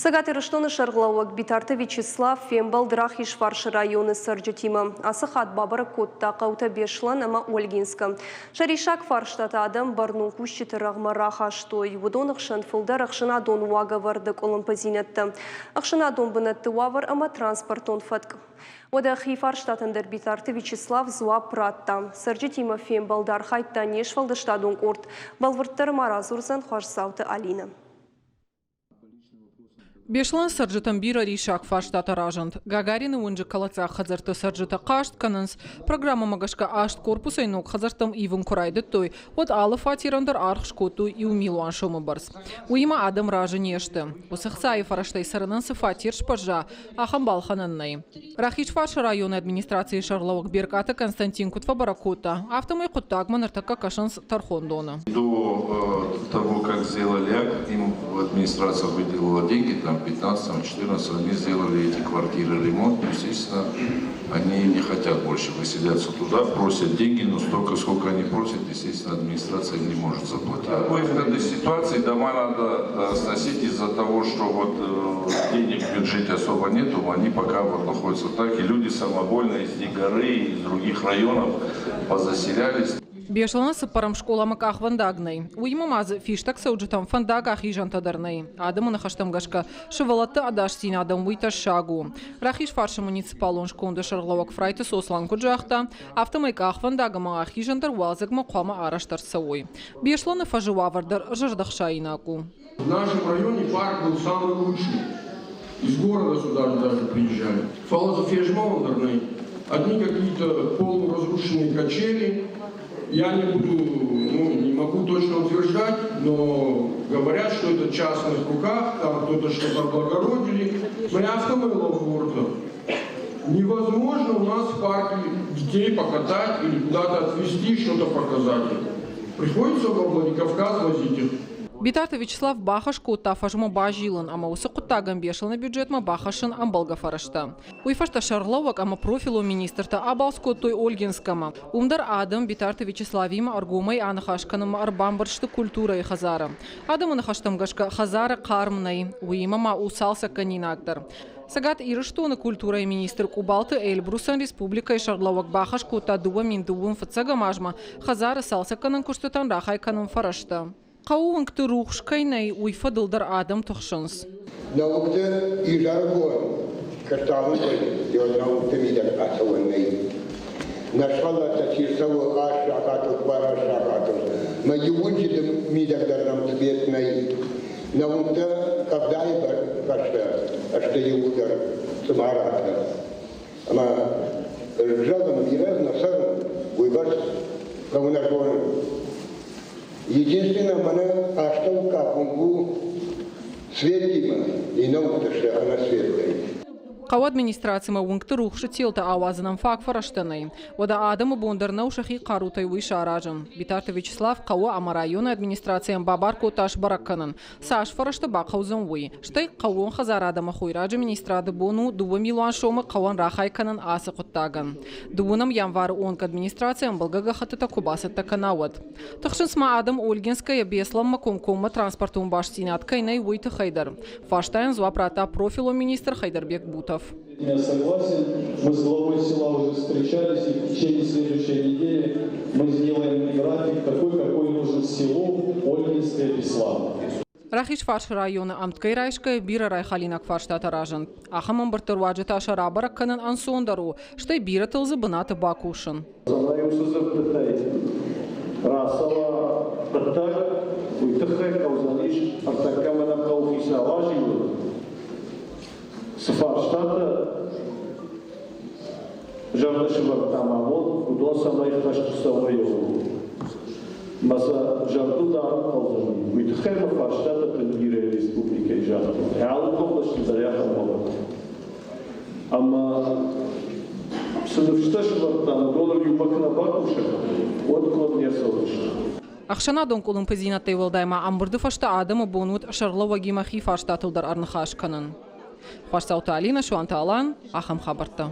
Цӕгат Ирыстоны сӕргълӕууӕг Битарты Вячеслав фембӕлд Рахизфарсы районы цӕрджытимӕ. Ацы хатт бабӕрӕг кодта хъӕутӕ Беслӕн ӕмӕ Ольгинскӕ. Сӕ риссаг фарстатӕ адӕм бӕрнон кусджыты рӕгъмӕ рахастой. Уыдоны хсӕн фылдӕр ӕхсӕнадон уагӕвӕрды къуылымпыдзинӕдтӕ, ӕхсӕнадон бынӕтты уавӕр ӕмӕ транспортон фӕтк. Уӕдӕ хи фарстатӕн дӕр Битарты Вячеслав дзуапп радта. Цӕрджытимӕ фембӕлд архайдта не сфӕлдыстадон къорд. Бӕлвырддӕр ма радзурдзӕн Хуасдзауты Алинӕ. Беслӕны цӕрджытӕм бирӕ риссаг фарстатӕ разынд. Гагарины уынджы кӕлӕддзаг хӕдзӕртты цӕрджытӕ хъаст кӕнынц, программӕмӕ гӕсгӕ аст корпусӕй ног хӕдзӕрттӕм ивын куы райдыдтой, уӕд алы фатерӕн дӕр аргъ скодтой иу милуан сомы бӕрц. Уыимӕ адӕм разы не сты. Уыцы хцайы фӕрӕзтӕй цӕрынӕн цы фатер сбӕзза, ахӕм балхӕнӕн нӕй. Рахизфарсы районы администрацийы сӕргълӕууӕг Беркъаты Константин куыд фӕбӕрӕг кодта, афтӕмӕй хъуыддагмӕ ныртӕккӕ кӕсынц тӕрхондоны. До того, как сделали акт, им администрация выделила деньги, там 15-14, они сделали эти квартиры ремонт, но, естественно, они не хотят больше выселяться туда, просят деньги, но столько, сколько они просят, естественно, администрация не может заплатить. Выход из ситуации дома надо сносить из-за того, что вот денег в бюджете особо нету, они пока вот находятся так, и люди самовольно из Дигоры, из других районов позаселялись. Беслӕны цыппӕрӕм скъоламӕ къахвӕндаг нӕй. Уыимӕ ма дзы фистӕгцӕуджытӕм фӕндаг ахизӕнтӕ дӕр нӕй. Адӕмы ныхӕстӕм гӕсгӕ, сывӕллӕтты ӕдасдзинадӕн уый тӕссаг у. Рахизфарсы муниципалон сконды сӕргълӕууӕг Фрайты Сослан куыд загъта, афтӕмӕй къахвӕндаг ӕмӕ ахизӕн дӕр уалдзӕгмӕ хъуамӕ арӕзт ӕрцӕуой. Беслӕны фӕзы уавӕр дӕр зӕрдӕхсаинаг у. В нашем районе парк был самый лучший. Из города сюда даже приезжали. Фӕлӕ дзы фезмӕлӕн дӕр нӕй. Одни какие-то полуразрушенные качели. Я не буду, ну, не могу точно утверждать, но говорят, что это в частных руках, там кто-то что-то облагородили. Невозможно у нас в парке детей покатать или куда-то отвезти, что-то показать им. Приходится во Владикавказ возить их. Битарты Вячеслав бахӕс кодта фӕзмӕ базилын ӕмӕ уыцы хъуыддагӕн Беслӕны бюджетмӕ бахӕссын ӕмбӕлгӕ фӕрӕзтӕ. Уый фӕстӕ сӕргълӕууӕг ӕмӕ профилон министртӕ абалц кодтой Ольгинскӕмӕ. Уым дӕр адӕм Битарты Вячеславимӕ ӕргомӕй аныхас кӕнынмӕ ӕрбамбырд сты культурӕйы хӕдзары. Адӕмы ныхӕстӕм гӕсгӕ хӕдзары хъарм нӕй, уыимӕ ма у цалцӕггӕнинаг дӕр. Цӕгат Ирыстоны культурӕйы министр Къубалты Эльбрусӕн республикӕйы сӕргълӕууӕг бахӕс кодта 2002 фыццӕгӕм азмӕ хӕдзары цалцӕггӕнӕн куыстытӕн рахай кӕнын фӕрӕзтӕ. Хъӕуы уынгты рухс кӕй нӕй, уый фӕдыл дӕр адӕм тыхсынц. Наукты изӕрыгон кӕстӕрутӕй наукты мидӕг ацӕуӕн нӕй. Нӕ сывӕллӕттӕ чи рцӕуы аст сахатыл, фараст сахатыл, мӕ иу уынджы мидӕг дӕр нӕм цвет нӕй. Нӕ уынгтӕ къӕвдайы фӕстӕ сты иууылдӕр цъымаратӕ. Ӕмӕ зӕгъын, бирӕ нӕ цӕрын, уыйбӕрц хъӕуы нӕ зонын. Единственное, мӕнӕ астӕуккаг уынг у светимӕ, иннӕ уынгтӕ сты ӕнӕ светӕй. Хъӕуы администрацимӕ уынгты рухсы телтӕ ауадзынӕн фаг фӕрӕзтӕ нӕй. Уӕдӕ адӕмы бон дӕр нӕу сӕхи хъарутӕй уый саразын. Битарты Вячеслав хъӕуы ӕмӕ районы администрацийӕн бабар кодта сбӕрӕг кӕнын, цас фӕрӕзтӕ бахъӕудзӕн, уый. Стӕй хъӕууон хӕдзарад ӕмӕ хойраджы министрады бон у 2 милуан сомы хъӕуӕн рахай кӕнын ацы хъуыддагӕн. Дыууынӕм январы онг администраци ӕмбӕлгӕ гӕххӕттытӕ куы бацӕттӕ кӕна, уӕд. Тыхсынц ма адӕм Ольгинскӕйӕ Беслӕнмӕ комкоммӕ транспортон бастдзинад кӕй нӕй, уый тыххӕй дӕр. Фарстайӕн дзуапп радта профилон министр Хайдарбек Бутов. Я согласен, мы с главой села уже встречались, и в течение следующей недели мы сделаем график такой, какой нужен селу Ольгинское Беслан. Рахизфарсы районы ӕмткӕй райсгӕйӕ бирӕ райхалинаг фарстатӕ разынд. Ахӕм ӕмбырдты руаджы та сӕ рабӕрӕг кӕнын ӕнцондӕр у, стӕй бирӕтыл дзы бынаты бакусын. Цӕмӕй уыцы дзырдтытӕй рацӕуа хъуыддаг, уый тыххӕй хъӕудзӕнис ӕртӕккӕ мӕнӕ хъӕуыхицау азилын, цы фарстатӕ зӕрдӕ сӕвӕрдтам абон, уыдон цӕмӕй хӕст цӕуой, ууыл. Мӕ сӕ зӕрдыл дарын хъӕудзӕни. Уый тыххӕй мӕ фарстатӕ тынг бирӕ республикӕйы загътон. Алы областы дӕр ахӕм уавӕр. Ӕмӕ цы ныфстӕ сӕвӕрдтам, уыдоныл иумӕ куы нӕ бакусӕм, уӕд конд не рцӕудзысты. Ӕхсӕнадон къуылымпыдзинӕдтӕй уӕлдай ма ӕмбырды фӕстӕ адӕмы бон уыд сӕргълӕууӕгимӕ хи фарстатыл дӕр ӕрныхас кӕнын. Хуасдзауты Алинӕ, Суанты Алан, ахӕм хабӕрттӕ.